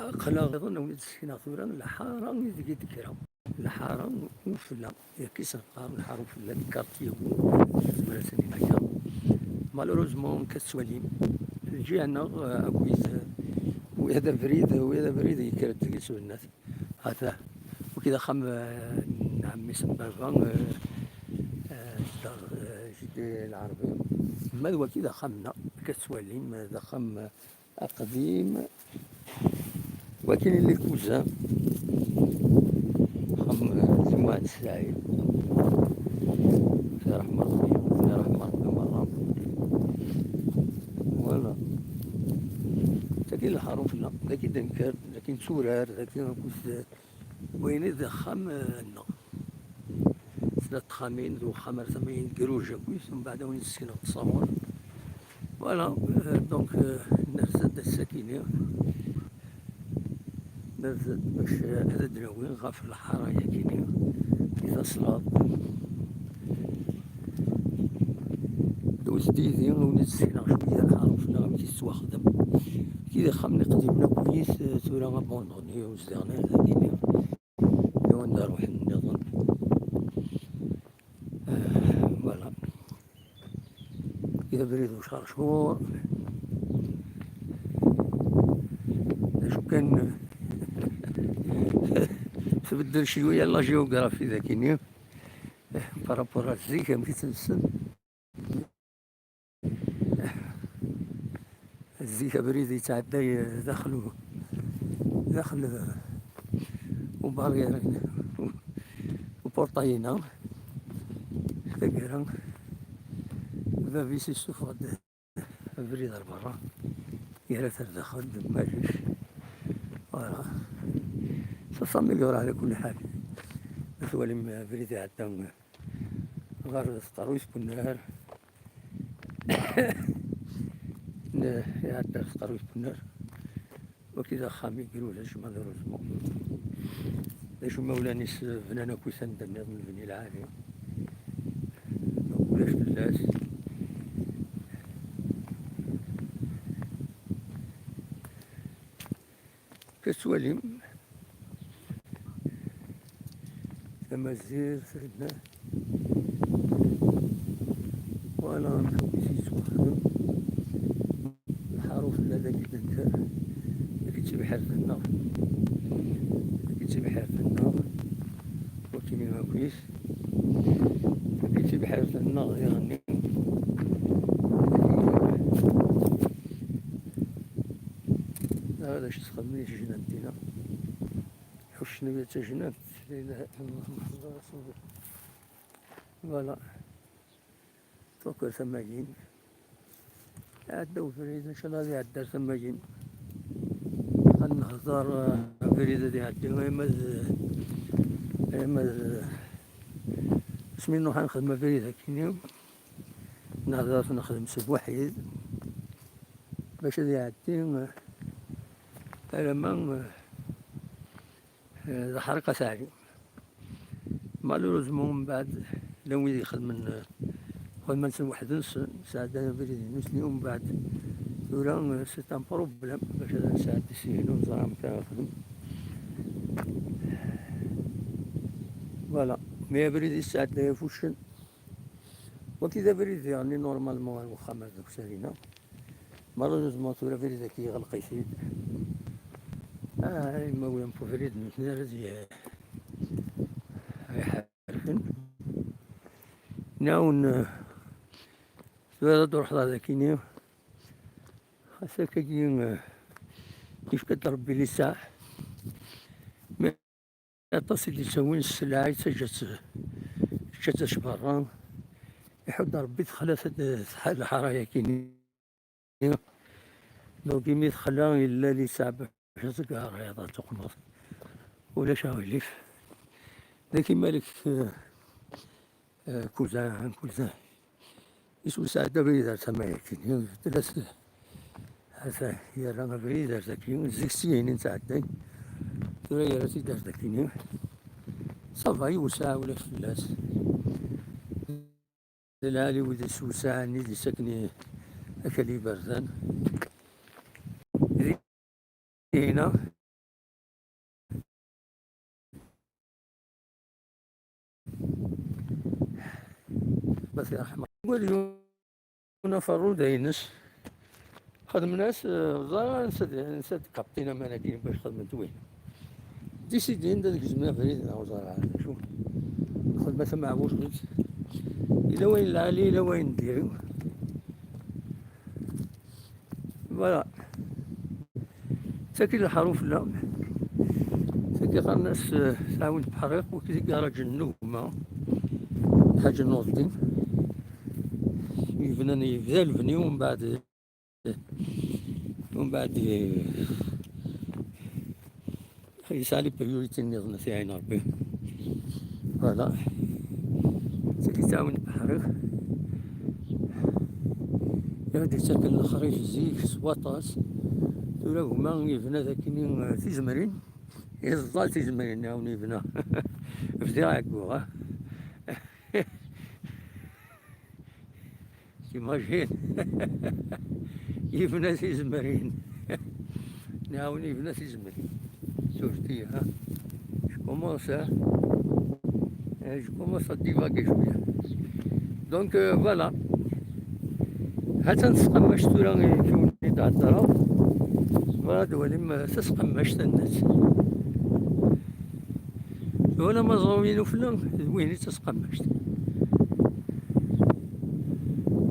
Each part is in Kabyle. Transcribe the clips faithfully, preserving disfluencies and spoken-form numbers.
Aql-aɣ iḍen, a wen-d-sekneɣ tura lḥara ideg i d-kkreɣ. Lḥara ufella, yakk i s-neqqar lḥara ufella, di quartier-agi, tezmer ad s-nini akka. Malheureusement, akka tettwalim, lǧiha-nneɣ, eh, akkit, eh, wiyaḍ abrid, wiyaḍ abrid yekker-d deg-s nnat. Ata, waki d axxam, eh, n ɛemmi-s n baba, eh, eh, zeddeɣ, eh, jeddi Lɛerbi. Ma d waki d axxam-nneɣ, akka tettwalim, eh, d axxam, eh, aqdim. Wakin i les cousins. Axxam, eh, Zumɛa n Sɛid. Fi ṛṛeḥma Ṛebbi, fi ṛṛeḥma Ṛebbi meṛṛa. Voilà. Dagi lḥaṛuf-nneɣ, dagi d-nekker, dagi netturar, dagi akkit, eh, wayen i d axxam, eh, nneɣ. Snat texxamin, d uxxam ar tama-yin n Gruj akkit, mbeɛd a wen-d-sekneɣ ttṣawer. Voilà, euh, donc, euh, nerza-d ass-akini. Nerza-d bac, euh, ad d-nawi ɣef lḥara-yakini i taslaḍt. Dewwet-d yid-i, a wen-d-sekneɣ cwiya lḥaṛuf-nneɣ amek i tettwaxdem. Kid ixxamen iqdimen akkit, euh, tura abandonné, ur zdiɣen ara dagini. Lawan d aruḥen nniḍen. Ah, voilà. I abrid ucercur. D acu kan, tbeddel cwiya la géographie dagini, par rapport à zik, amek i tt-nessen. Zik abrid yettɛedday daxel u-, daxel ubarrier, uportail-ina. Taggara, bab-is yessufeɣ-d abrid ar berra, yerra-t ar daxel, d Majic. Voilà. Ça s'améliore على كل حال. Ma twalim abrid iɛedda ɣer tqerruyt n unnar. Ne, iɛedda ɣer tqerruyt n unnar. Waki d axxam i yegrudac, malheureusement. D acu imawlan-is bnan akkit anda nniḍen, lebni lɛali. Donc, ulac fell-as. Tettwalim tamazirt, voilà, amek i yettwaxdem lḥaṛuf-nneɣ dagi d-nekker, dagi d tibḥirt-nneɣ, dagi d tibḥirt-nneɣ, wakin akk-is, dagi d tibḥirt-nneɣ diɣenni. Ara d acu txedmem i tejnant-ina? Ḥuccen-iyi d tajnant. La ilaha illallah, Muḥemmed Rasulullah. Voilà. Tuker tama-yin. Iɛedda ubrid, ncallah ad iɛeddi ar tama-yin. Ad nehḍer, eh, abrid ad iɛeddi, ay ma d, ay ma d, asmi nruḥ ad nexdem abrid akkin-iw, nehḍer ad t-nexdem s buḥid. Bac ad iɛeddi, eh, alamma, eh, eh, d aḥriq ateɛlim. Malheureusement, mbeɛd, llan wid ixedmen, eh, xedmen-ten weḥd-nsen, sɛeddan abrid i nutni, umbeɛd, tura, eh, c'est un problème, bac ad nesɛeddi syin, ur neẓri amek ara nexdem. Voilà. Mais abrid yesɛedday ɣef uccen. Waki d abrid diɣen, normalement, ar wexxam ar d ukessar-ina. Malheureusement, tura abrid-agi yeɣleq-it-id. Ah, imawlan n ubrid, nutni ara d-, ara iḥerken. Nɛawen, eh, tura ad d-ruḥeḍ ar dakini. Xas akkagi, eh, yefka-d Rebbi lisaɛ. Aṭas i d-yettawin sselɛa, yettaǧǧa-tt, yeǧǧa-tt ač berra, iḥudd Ṛebbi, texla-t-id lḥara-yagi-nni. Donc, imi texla, yella lisaɛ bac ad tger iḍ ad tuqmeḍ. Ulac aɣilif. Dagi Malik, eh, eh, cousin, cousin. Iswesɛed abrid ar tama-yagi, ibeddel-as, ata yerra abrid ar dagi, zik syin i nettɛedday, tura yerra-t-id ar dagi. Ça va, iwesɛa, ulac fell-as. D lɛali wid iswesɛen, i d-isakken i akal iberdan. Dinna, Ad t-yerḥem. Wali Yuna Ferru d aynes. Xedmen-as, eh, ẓer ansa d, ansa d kaptin aman-agi bac xedmen-t win. Décidin-d ad gezmen abrid neɣ ẓer d acu. Xedma tameɛbuct. Ila wayen lɛali, ila wayen diri. Voilà. Tagi lḥaṛu fell-am. Tagi qqaren-as, eh, tɛawint Beḥriq, wagi d igaraǧen n gma Lḥaǧ Nuṛeddin. Yebnan, yebda lebni, umbeɛd, umbeɛd, eh, yesɛa les priorités nniḍen, ad t-iɛin Ṛebbi. Voilà. Tagi tɛawen Beḥriq. I ɣ-d-yettaken lexrif zik s waṭas. Tura gma yebna dagi, eh, tizemrin. Yeẓẓa tizemrin, awen yebna. Bdiɣ ɛegguɣ, ha? T'imagines? Yebna tizemrin. Nɛawen yebna tizemrin. Surti, ha? Je commence, hein? Euh, je commence à divaguer, je viens. Donc, euh, voilà. Ha-tt-an tesqammact tura i kemmini d-heddreɣ. Voilà, d walim, euh, tasqammact-nnes. Wala ma ẓewwin ufella, d win i d tasqammact.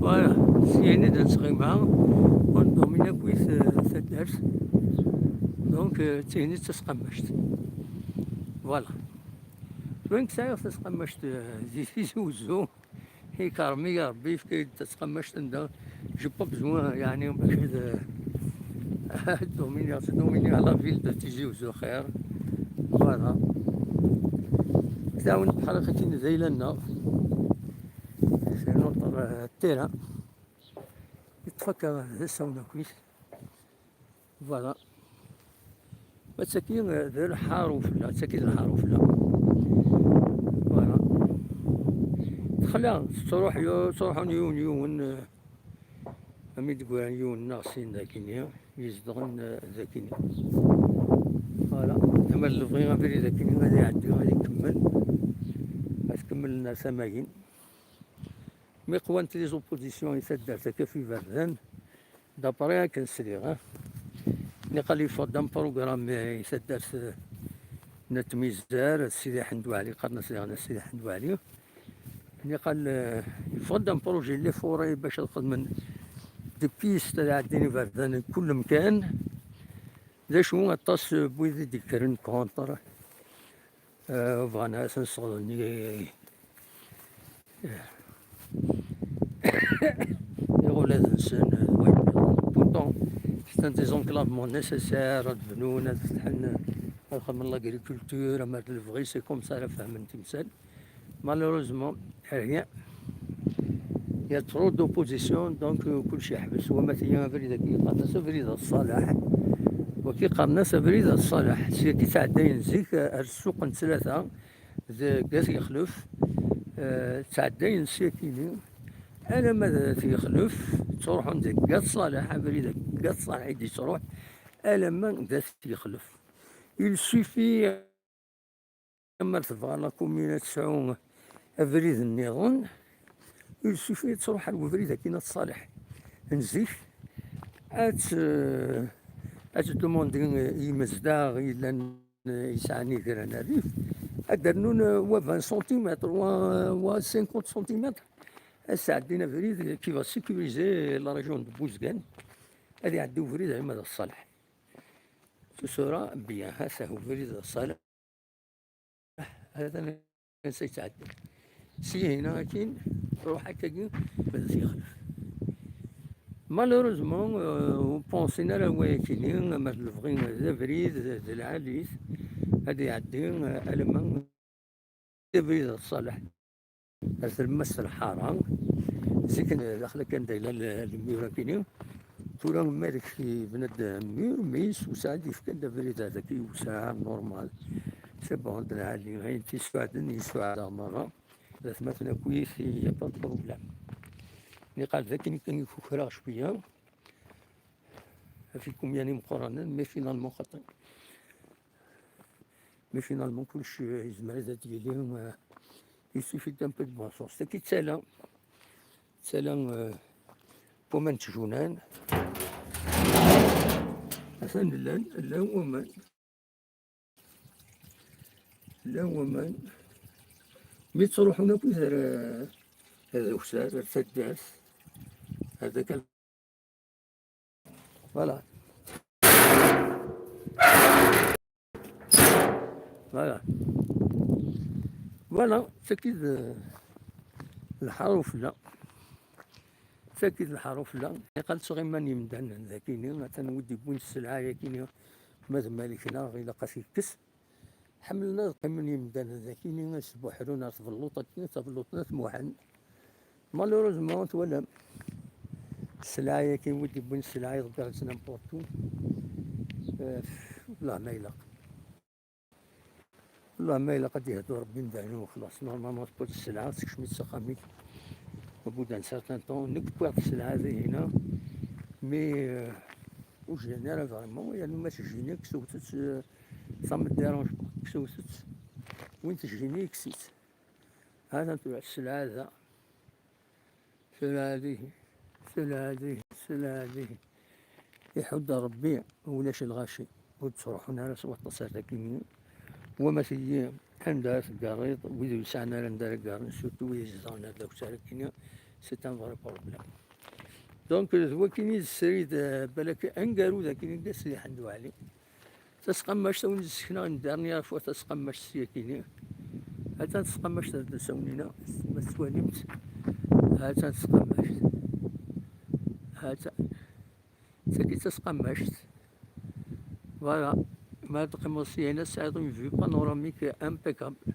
Voilà, syin i d-nettɣima, ur nḍumin akkit, euh, taddart. Donc, euh, d tin i d tasqammact. Voilà. Tura nekk sɛiɣ tasqammact, euh, di Tizi Wezzu. Ikerrem-iyi Ṛebbi, yefka-yi-d tasqammact anda. J'ai pas besoin, yeɛni, bac ad, ad dominiɣ, ad dominiɣ la ville de Tizi Wezzu xir. Voilà. Tɛawen Beḥriq akin d ayla-nneɣ. C'est notre, euh, terrain. Yeṭṭef akka d asawen akk-is. Voilà. Ma d tagi, eh, d lḥaṛu fell-aɣ, d tagi d lḥaṛu fell-aɣ. Voilà. Texla, tettruḥ yu-, ttruḥun yiwen, yiwen, eh, am i d-gguran yiwen neɣ sin dagini, yezedɣen, eh, dagini. Voilà. Ama d lebɣi abrid akini ad iɛeddi, ad ikemmel. Ad kemmlen ar tama-yin. Mi qwant les oppositions i taddart akka f iberdan, d'après akken sliɣ, eh, niqal yeffeɣ-d un programme i taddart, eh, n At Mizar, Sidi Ḥend Waɛli, qqaren-as diɣen Sidi Ḥend Waɛli. Niqal, eh, yeffeɣ-d un projet les forêts bac ad xedmen des pistes ad ɛeddin iberdan n kull amkan. D acu, aṭas n wid i d-yekkren contre, eh, bɣan ad sen-sseɣlen i, iɣulad-nsen, d wayen nniḍen. Pourtant, c'est un désenclavement nécessaire, ad bnun, ad fetḥen, ad xedmen l'agriculture, ama d lebɣi, c'est comme ça ara fehmen timsal. Malheureusement, rien. Il y a trop d'opposition, donc, euh, kulci yeḥbes. Wama tili abrid-agi yeqqaren-as abrid Ṣaleḥ. Wagi qqaren-as abrid Ṣaleḥ. Syagi ttɛeddayen zik ar ssuq n ttlata, deg At Yexlef, eh, ttɛeddayen syakini, alamma d At Yexlef, ttruḥun deg At Ṣaleḥ, abrid deg At Ṣaleḥ i d-yettruḥ, alamma d At Yexlef. Il suffit, amar tebɣa la commune ad tesɛu abrid nniḍen, il suffit ad tṛuḥ ar webrid akkin At Ṣaleḥ n zik, ad t-, ad tdumandi i yimezdaɣ yellan yesɛan igran rrif, ad d-rnun, euh, wa vingt centimètres, wa, wa cinquante centimètres, ad sɛeddin abrid qui va sécuriser la région de Bouzguen, ad iɛeddi ubrid alma d Ṣaleḥ. Ce sera bien, ha-t-a ubrid Ṣaleḥ, ha-t-a ansa yettɛeddi. Syin akkin, ruḥ akkagi, bada t-yexlef. Malheureusement, euh, ur pensin ara wayakini, ama d lebɣi d abrid, d lɛali-t, ad iɛeddi, euh, alamma d abrid Ṣaleḥ. Ar tlemmast n lḥara, zik, daxel kan d ayla l-, lemyur akini, tura Malik yebna-d mur, mais Sewseɛ ad yefkan-d abrid dagi yewseɛ, normal. C'est bon, d lɛali, ayen t-yessuɛden, yessuɛed-aɣ merra. D atmaten akkit, y a pas de problème. Niqal d akken kan i kukreɣ cwiya. Afikum yani meqqranen, mais finalement xaṭi. Mais finalement, kullec, euh, yezmer ad d-yili, euh, il suffit d'un peu de bon sens. Tagi d tala, Tala, eh, n waman n tjunan. Atan llan, llan waman. Llan waman. Mi ttruḥun akk ar, ar Dewser, ar taddart, ar daka. Voilà. Voilà. Voilà, d tagi d, eh, lḥara ufella. D tagi d lḥara ufella. Iqal ttɣiman yimdanen dagini, atan wid yewwin sselɛa-yagini, ma d malik-nneɣ, ilaq ad t-yekkes. Ḥemmlen ad qqimen yimdanen dagini, ad sbuḥrun ar tbelluṭ-agi, tabelluṭ n At Muḥend. Malheureusement, twalam. Sselɛa-yagi, wid yewwin sselɛa, iḍegger-itt n'importe où. Eh, Allah ma ilaq. Allah ma ilaq ad d-yehdu Rebbi imdanen u xlaṣ. Normalement, tewweḍ sselɛa, tekcem-itt s axxam-ik. Au bout d'un certain temps, nekk wwiɣ-d sselɛa dihina, mais, euh, ur jlan ara vraiment, yernu ma tejjini, ksewt-tt, euh, ça me dérange pas, ksewt-tt. Win tejjini, yekkes-itt. Hatan tura sselɛa da. Sselɛa dihi, sselɛa dihi, sselɛa dihi. Iḥudd Rebbi, ulac lɣaci. Ur ttruḥun ara s waṭas ar dagini. Wama tigi, anda ara teggareḍ, wid ur yesɛan ara anda ara ggaren, surtout wid izedɣen ar Dewser akini, c'est un vrai problème. Donc, d wakini d srid, eh, balak aneggaru dagini, d Sidi Ḥend Waɛli. Tasqammact, a wen-d-ssekneɣ une dernière fois tasqammact syakini. Atan tasqammact ad d-tawnina, ma tettwalimt. Atan tasqammact. Atan. Tagi d tasqammact. Voilà. Ma teqqimeḍ sya-ina, tesɛiḍ une vue panoramique impeccable.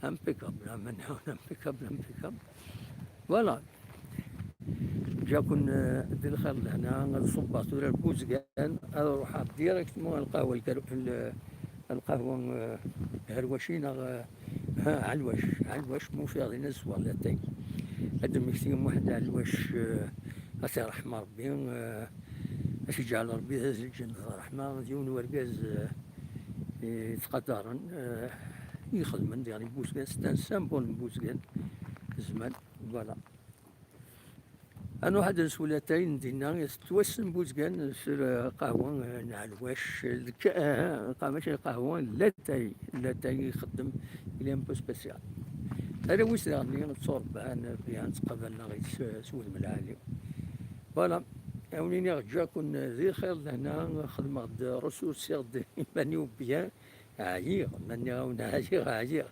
Impeccable, aman, impeccable, impeccable. Voilà. Ǧǧaken, eh, di lxir d lehna, ad ṣubbeɣ tura ar Buzgan, ad ruḥeɣ directement ar lqahwa lgar-, l-, lqahwa, eh, Herwaci neɣ, eh, ha, Ɛelwac, Ɛelwac, ma ufiɣ din ad sweɣ latay. Ad d-mmektiɣ Muḥend Ɛelwac, eh, ad t-iṛḥem Ṛebbi, eh, ad t-iǧɛel Ṛebbi d azleǧ n ṛṛeḥma, d yiwen n urgaz, eh, yettqadaren, eh, i ixedmen diɣen i Buzgan, c'est un symbole n Buzgan, zzman, voilà. Ad nruḥ ad nsew latay n dinna, yettwassen Buzgan s lqahwa, eh, n Ɛelwac, eh, deg, eh, eh, mačči lqahwa, latay, latay ixeddem, il est un peu spécial. Arraw-is daɣen tturebban, byan ttqabalen-aɣ-id s, s wudem lɛali. Voilà, a wen-iniɣ ǧǧaken di lxir d lehna, xedmeɣ-d, ressourciɣ-d iman-iw byan, ɛyiɣ, ma nniɣ-awen ɛyiɣ, ɛyiɣ.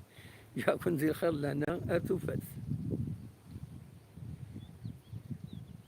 Ǧǧaken di lxir d lehna, ar tufat.